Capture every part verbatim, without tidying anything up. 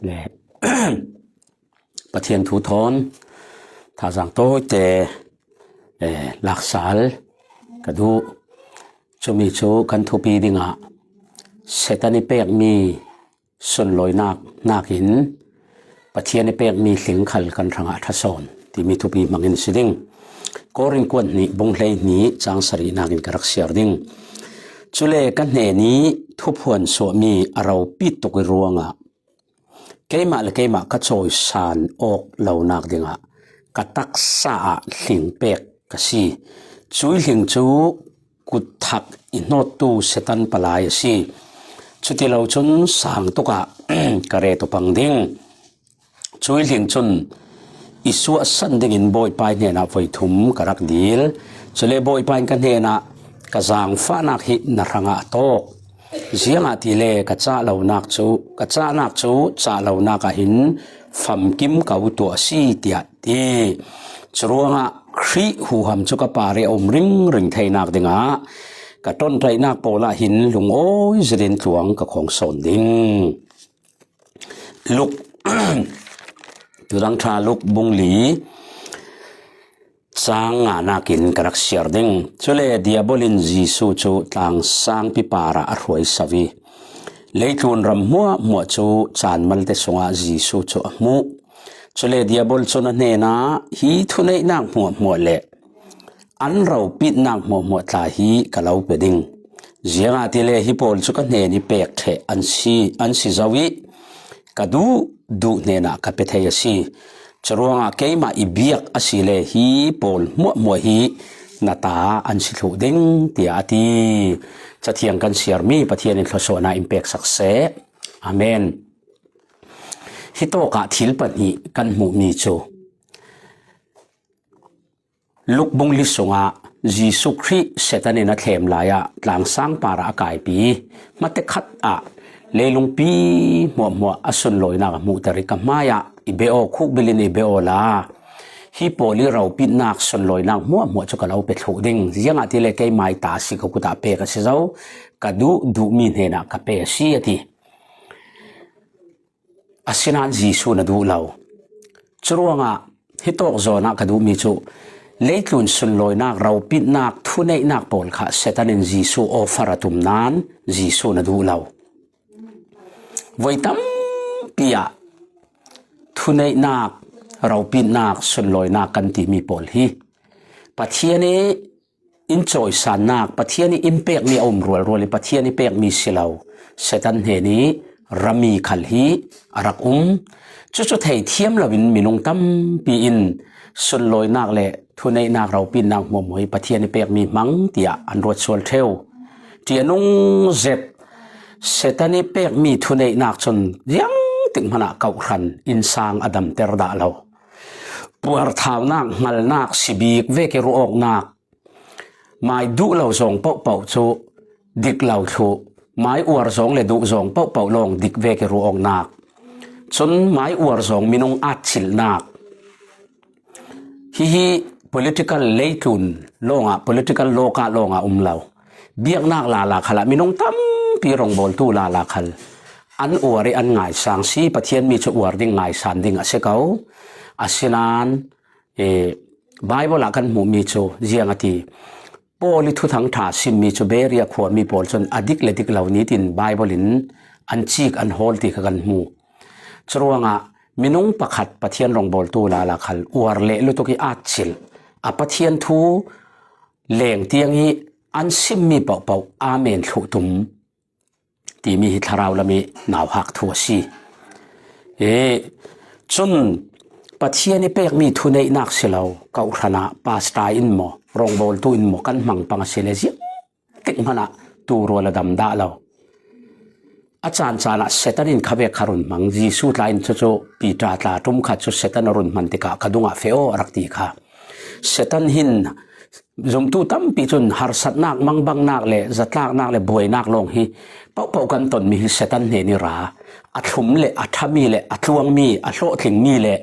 le Pathian thu thawn thazang tawite, eh, laksal ka duh. Cumi cu kan thupi dingah Satan i pekmi sunlawinak nakin Pathian i pekmi hling khal kan hrangah a ṭha sawn timi thupi hmangin si ding. Korin kuat hnih bung hleihnih cang sarih nakin ka rak siar ding. Cule ka hnenih thuphuan suahmi a ropi tuk i ruangah keimah le keimah ka cawisan awk lonak dingah ka taksa ah hling pek ka si. Cui hling cu kut thak i hnawttu Satan palai a si. Cuti lo cun sang tukah ka ret u pang ding. Cui hling cun i suahsan dingin Bawipa hnenah voi thum ka rak dil. Cule Bawipa in ka hnenah, "Ka zaangfahnak hi na hrangah a tawk. Ziangahtile ka cah lonak cu, ka cahnak cu cah lonak ah hin famkim ko tuah a si," tiah ti. Curuangah Khrih huham cu ka parih a um ringring theinak dingah ka ṭonṭaihnak pawl ah hin lungawi zetin tluang ka khawng sawn ding. Luk, Tudang ṭha Luk bung li cang nga nakin ka rak siar ding. Cule Diabol in Jesuh cu tlang sangpi parah a hruai so i leitlun ram hmuahhmuah cu caan malte sungah Jesuh cu a hmuh. Cule Diabol cun a hnenah, "Hi thuneihnak hmuahhmuah le an ropitnak hmuahhmuah tla hi ka lo pe ding. Ziangahtile hi pawl cu ka hnen i pek ṭheh an si, an si zo i ka duh duh hnenah ka pe thei a si. Curuangah keimah i biak asile hi pawl hmuahhmuah hi na ta an si thluh ding," tiah a ti. Cathiang kan siarmi Pathian in thluasuahnak in peksak seh. Amen. Hitawkah thil pahnih kan hmuhmi cu Luk bung li sungah Jesuh Khrih Satan in a thlem lai ah tlangsang parah a kaipi hmate khat ah leilungpi hmuahhmuah a sunlawinak a hmuhter i, "Ka hmaiah i beh aw, khukbil in i beh aw la, hi pawl i ropitnak sunlawinak hmuahhmuah cu ka lo pe thluh ding. Ziangahtile keimah i ta a si, ka kut ah pek a si zo, ka duh duhmi hnenah ka pe a si," a ti. Asinain Jesuh na duh lo. Curuangah hitawk zawn ah ka duhmi cu leitlun sunlawinak, ropitnak, thuneihnak pawl kha Satan in Jesuh offer a tum nain Jesuh na duh lo. Voi tampi ah thuneihnak, ropitnak, sunlawinak kan timi pawl hi Pathian i in cawisannak, Pathian i in pekmi a um rualrual i Pathian i pekmi si lo, Satan hnen i rami khal hi a rak um. Cucu theithiam loin minung tampi in sunlawinak le thuneihnak, ropitnak hmuahhmuah hi Pathian i pekmi hmang tiah an ruat sual ṭheu. Ṭihnung zet Satan i pekmi thuneihnak cun ziangtik hmanah kawhhran innsang a damter dah lo. Puarthaunak, hngalnak, sibik vek i ruahawknak, mai duh lo zawng pohpoh cu dik lo thluh, mai uar zawng le duh zawng pohpoh lawng dik vek i ruahawknak, cun mai uar zawng minung atcilhnak, hihi political leitlun lawngah, political lawkah lawngah um lo. Biaknak lala khalah minung tampi rawngbawltu lala khal an uar i an ngaisang si, Pathian mi cu uar ding, ngaisan ding a si ko. Asinain, eh, Bible ah kan hmuhmi cu ziang a ti. Paul i Thuthang ṭha simmi cu Beria khuami pawl cun a dik le dik lo nitin Bible in an cik, an hawl ti kha kan hmu. Curuangah minung pakhat Pathian rawngbawltu lala khal uar leh lutuk i atcilh, a Pathian thu leng tiang i an simmi pohpoh amen thluh tum timi hi thlarau lam i nauhak thu a si. E, cun Pathian i pekmi thuneihnak si lo, kawhhran ah pastor in maw, rawngbawltu in maw, kan hmang pang a si le ziangtik hmanah tu rual a dam dah lo. A caan caan ah Satan in khavek kha run hmang, Jesuh tla in cucu Peter tla ṭum khat cu Satan a run hman tikah, "Ka dungah feh aw," a rak ti kha. Satan hin zumtu tampi cun harsatnak, mangbangnak le zatlaknak le buainak lawng hi pohpoh kan tonmi hi Satan hnen i ra. A thlum le a ṭhami le a tluangmi, a hlawhtlingmi le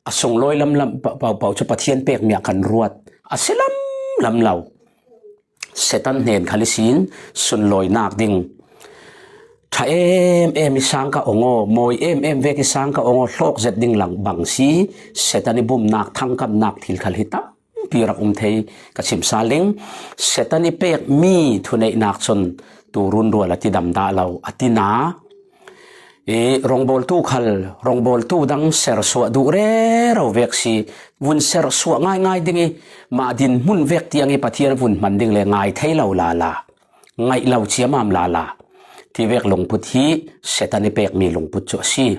a sunglawi lamlam pohpoh cu Pathian pekmi ah kan ruat a si lamlam lo. Satan hnen khal ihsin sunlawinak ding, Em em i sang ka ong aw, mawi em em vek i sang ka ong aw, hlawk zet ding lang bang si, Satan i bumnak, thangkamnak thil khal hi tampi rak um thei ka chim sal ding. Satan i pek mi thuneihnak cun tu run rual a ti dam dah lo, a ti na. I rongbawltu khal, rongbawltu dang sersuah duh rero vek si, vun sersuah ngaingai ding i, mah dinhmun vek tiang i Pathian vun hman ding le ngai thei lo lala, ngaih lo ciamam lala, ti vek lungput hi Satan i pek mi lungput cu a si.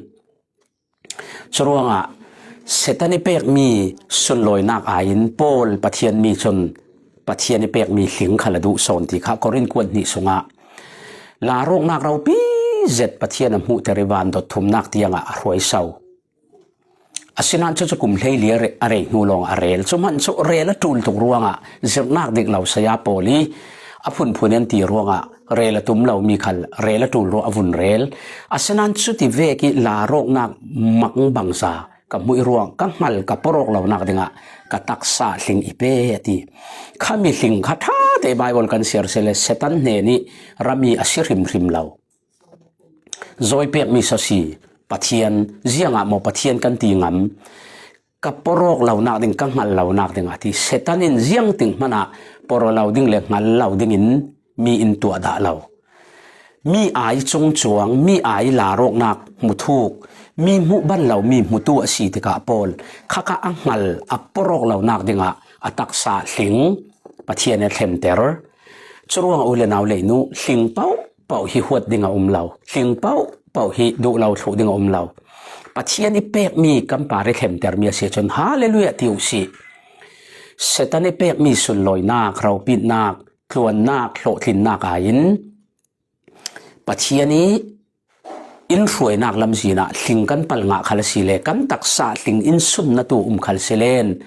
Curuangah Satan i pek mi sunlawinak aiin Paul Pathian mi cun Pathian i pek mi hling khal a duh sawn ti kha Korin kuat hnih sungah la rawknak ropi zet Pathian a hmuhter i van dot thumnak tiangah a hruaiso. Asinain cucu kum hleili a re-, a rei hnu lawng a rel. Cu hmanh cu rel a ṭul tuk ruangah zirhnak dik lo saya pawl i a phunphun an ti ruangah rel a tum lo mi khal rel a ṭul ruang a vun rel. Asinain cuti vek i la rawknak mang bangza ka hmuih ruang ka hngal ka pawrawk lonak dingah ka taksa hling i pe a ti. Khami hling kha ṭha te Baibal kan siar sile Satan hnen i rami a si hrimhrim lo. Zawi pekmi sasi, Pathian, ziangah maw Pathian kan ti ngam? Ka pawrawk lonak ding, ka hngal lonak ding a ti. Satan in ziangtik hmanah pawraw lo ding le hngal lo dingin mi in tuah dah lo. Mi ai cungcuang, mi ai larawknak hmuthuk, mi hmuh ban lo mi hmutu a si tikah pawl khaka a hngal a pawrawk lonak dingah a taksa hling Pathian a thlemter. Curuang u le nau leinu hling paoh paoh hi huat ding a um lo, hling paoh paoh hi duh lo thluh ding a um lo. Pathian i pekmi kan par i thlemtermi a si cun, Hallelujah ti uh sih. Satan i pekmi sunlawinak, ropitnak, tluannak, hlawhtlinnak aiin Pathian i in hruainak lamzin ah hling kan pal ngah khal a si le kan taksa hling in sunna tu um khal si len,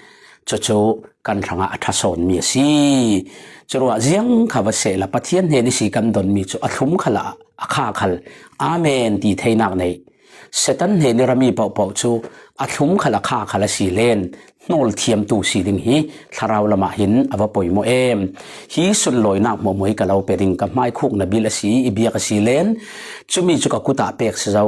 cucu kan hrangah a ṭha sawnmi a si. Curuah ziang kha va sehla Pathian hnen i si kan donmi cu a thlum khal ah a kha khal Amen ti theinak neih. Satan hnen i rami paohpaoh cu a thlum khal a kha khal a si len, hnawl thiamtu si ding hi thlarau lamah hin a va poimawh em. Hi sunlawinak hmuahhmuah hi ka lo pe ding, ka hmaikhuk na bil a si i, i biak a si len, cumi cu ka kut ah pek si zo,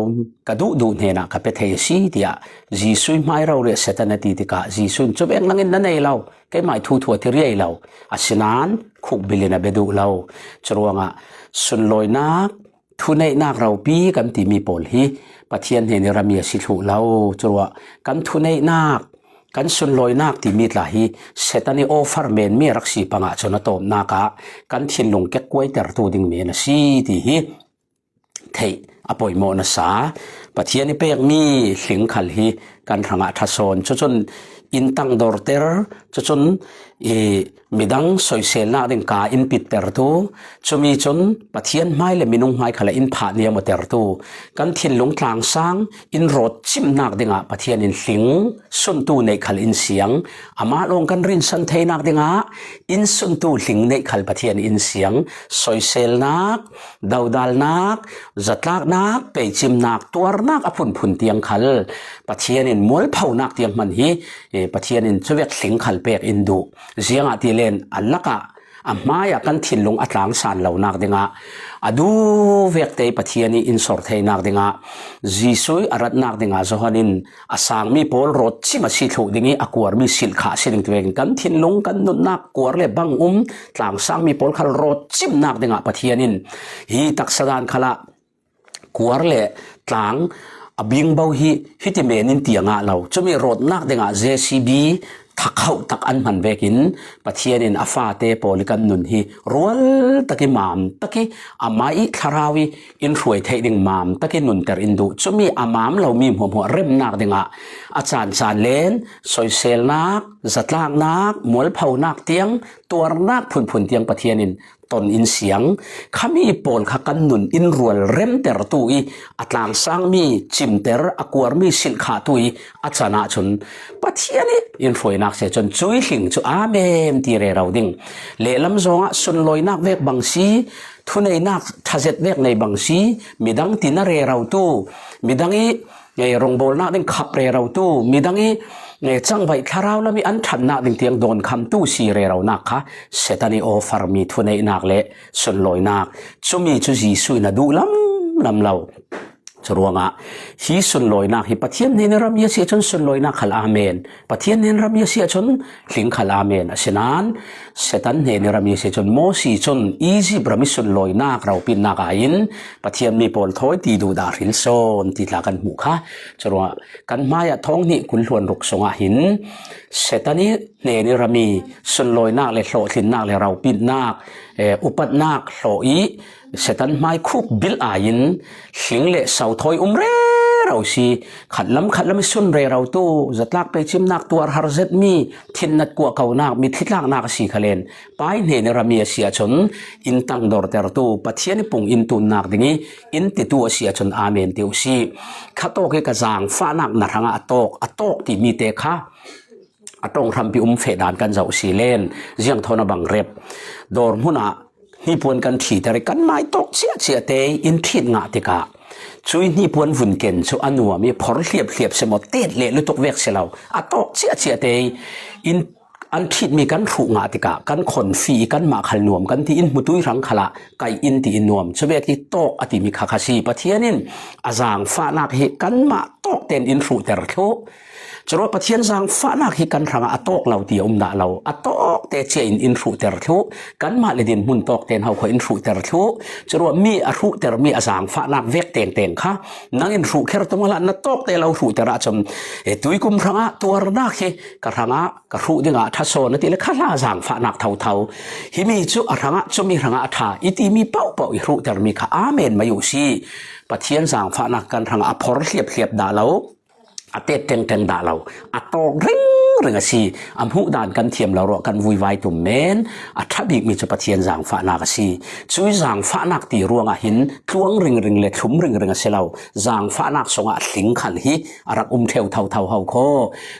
ka duhduh hnenah ka pe thei a si, tiah Jesuh i hmai rori ah Satan a ti tikah Jesuh in, cuvek nangin na nei lo, keimah i thu thu a ti riai lo, asinain khuk bil in a bia duh lo. Curuangah sunlawinak, thuneihnak ropi kan timi pawl hi Pathian hnen i rami a si thluh lo. Curuah kan thuneihnak, kan sunlawinak timi tla hi Satan i offer men mi a rak si pangah cun a tawpnak ah kan thinlung kekkuaitertu ding men a si ti hi theih a poimawh nasa. Pathian i pekmi hling khal hi kan hrangah ṭha sawn. Cucun in tangdorter, cucun i midang soiselnak ding ka in pittertu, cumi cun Pathian hmai le minung hmai khal in phah niamawtertu, kan thinlung tlangsang in rawt cimnak dingah Pathian in hling suntu neih khal in siang, amah lawng kan rinsan theinak dingah in suntu hling neih khal Pathian in siang, soiselnak, dodalnak, zatlaknak, peicimnak, tuarnak a phunphun tiang khal Pathian in mualphonak tiang hman hi, eh, Pathian in cuvek hling khal pek in duh. Ziangahtile a lakah a hmaiah kan thinlung a tlangsan lonak dingah a duvekte Pathian i in sor theinak dingah Jesuh a ratnak dingah Johan in a sangmi pawl rawt cim a si thluh ding i a kuarmi silh kha a si ding ti vekin kan thinlung kan nunnak kuar le bang um tlangsangmi pawl khal rawt cimnak dingah Pathian in hi taksa dan khalah kuar le tlang a bingbo hi hiti men in ti a ngah lo. Cumi rawtnak dingah J C B thakhoh tak an hman vekin Pathian in a fate pawl i kan nun hi rual tak i mam tak i amah i thlarau i in hruai theih ding mam tak i nunter in duh. Cumi a mam lomi hmuahhmuah remnak dingah a caan caan len soiselnak, zatlaknak, mualphonak tiang, tuarnak phunphun tiang Pathian in ton in siang, khami pawl kha kan nun in rual remtertu i a tlangsangmi cimter a kuarmi silhkhahtu i a can ahcun Pathian i in hruainak si cun cui hling cu amen ti rero ding. Lehlam zongah sunlawinak vek bang si, thuneihnak ṭhazet vek nei bang si, midang tina rerotu, midang i eh, rongbawlnak ding khap rerotu, midang i, eh, cangvaih thlarau lam i an ṭhatnak ding tiang dawnkhamtu si reronak kha Satan i offer mi thuneihnak le sunlawinak. Cumi cu Jesuh in a duh lam lam lo. Churuangah hi sunlawinak hi Pathian hnen i ram i a si ahcun sunlawinak khal amen. Pathian hnen ram i a si ahcun hling khal amen. Asinain Satan hnen i ram i a si ahcun Mosi cun Izipt ram i sunlawinak ropitnak aiin Pathian mi pawl thawi ti duhdah hril sawn ti tla kan hmuh kha. Curuangah kan hmaiah thawng hnih kul hluan ruk sungah hin Satan i hnen i ram i sunlawinak le hlawhtlinnak le ropitnak, eh, upatnak hlawh i Satan hmai khuk bilh aiin hling le sau thawi um rero si, khatlam khatlam i sun rero tu, zatlak peicimnak tuar har zetmi, thinnat kuahkonak, mitthli tlaknak a si khalen, Pa i hnen i ram i a si ahcun in tangdortertu, Pathian i pung in tunnak ding i in titu a si ahcun amen ti u si. Khatawk i ka zaangfahnak na hrangah a tawk, a tawk timi te kha a ṭong hrampi um feh dan kan zoh si len, ziangthawn a bang rep. Dawr hmunah hnipuan kan ṭhiter i kan mai tawk ciahciah te in ṭhit ngah tikah cui hnipuan vun ken cu a nuam i phor hliap hliap si maw, tet leh lutuk vek si lo, a tawk ciahciah te in an ṭhitmi kan hruh ngah tikah kan khonfi i kanmah khal nuam kan ti in hmutui hrang khalah kaih in ti in nuam. Cuvek i tawk a timi kha kha si. Pathian in a zaangfahnak hi kanmah tawk tein in hruhter thluh. Curuah Pathian zaangfahnak hi kan hrangah a tawk lo ti a um dah lo. A tawk te cia in in hruhter thluh. Kanmah le dinhmun tawk tein hau kha in hruhter thluh. Curuah mi a hruhtermi a zaangfahnak vek tengteng kha nang in hruhkher tung a lah na tawk te lo hruhter ahcun, e, tuikum hrangah tuarnak hi ka hrangah ka hruh dingah a ṭha sawn a ti le kha hla zaangfahnak thotho. Himi cu a hrangah, cumi hrangah a ṭha i timi pohpoh i hruhtermi kha amen mai u si. Pathian zaangfahnak kan hrangah a phor hliap hliap dah lo, a tet tengteng dah lo, a tawk ringring a si. A hmuh dan kan thiam lo ruah kan vuivai tum men, a ṭha bikmi cu Pathian zaangfahnak a si. Cui zaangfahnak ti ruangah hin tluang ringring le thlum ringring a si lo. Zaangfahnak sungah hling khal hi a rak um ṭheu thotho ho kho.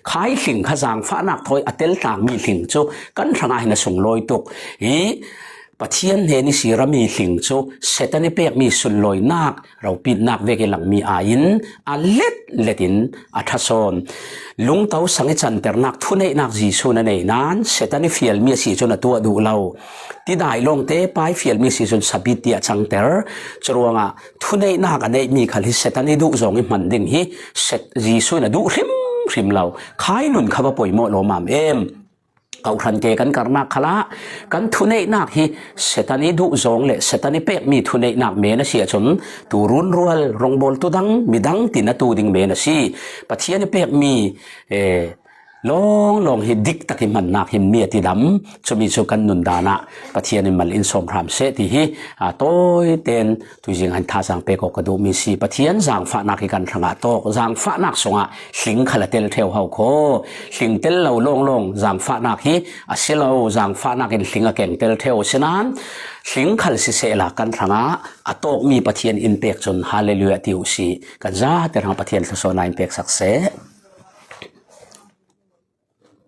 Khai hling kha zaangfahnak thawi a teltlangmi hling cu kan hrangah hin a sunglawi tuk i Pathian hnen i si rami hling cu Satan i pekmi sunlawinak, ropitnak vek i langmi aiin a let let in a ṭha sawn. Lungto sang i canternak thuneihnak Jesuh na nei nain Satan i fialmi a si cun a tuah duh lo. Tidai lawngte Pa i fialmi a si cun sabit tiah cangter. Curuangah thuneihnak a neihmi khal hi Satan i duh zong i hman ding hi Set-, Jesuh in a duh hrimhrim lo. Khai nun kha va poimawh lawmam em. Kawhhran ke kan karnak khalah kan thuneihnak hi Satan i duh zong le Satan i pekmi thuneihnak men a si ahcun tu runrual, rongbawltu dang, midang tin a tu ding men a si. Pathian i pekmi, eh, lawnglawng hi diktak i hmannak hi mi a tidam. Cumi cu kan nundan ah Pathian in mal in sawm hram seh ti hi, aa, tawiten tuizing han thazaang pek awk ka duhmi si. Pathian zaangfahnak hi kan hrangah tawk. Zaangfahnak sungah hling khal a tel ṭheu ho kho. Hling tel lo lawnglawng zaangfahnak hi a si lo. Zaangfahnak in hling a keng tel ṭheu. Sinain hling khal sisehla kan hrangah a tawkmi Pathian in pek cun hallelujah ti u si. Kan zate hrang Pathian thluasawnna in pek sak seh.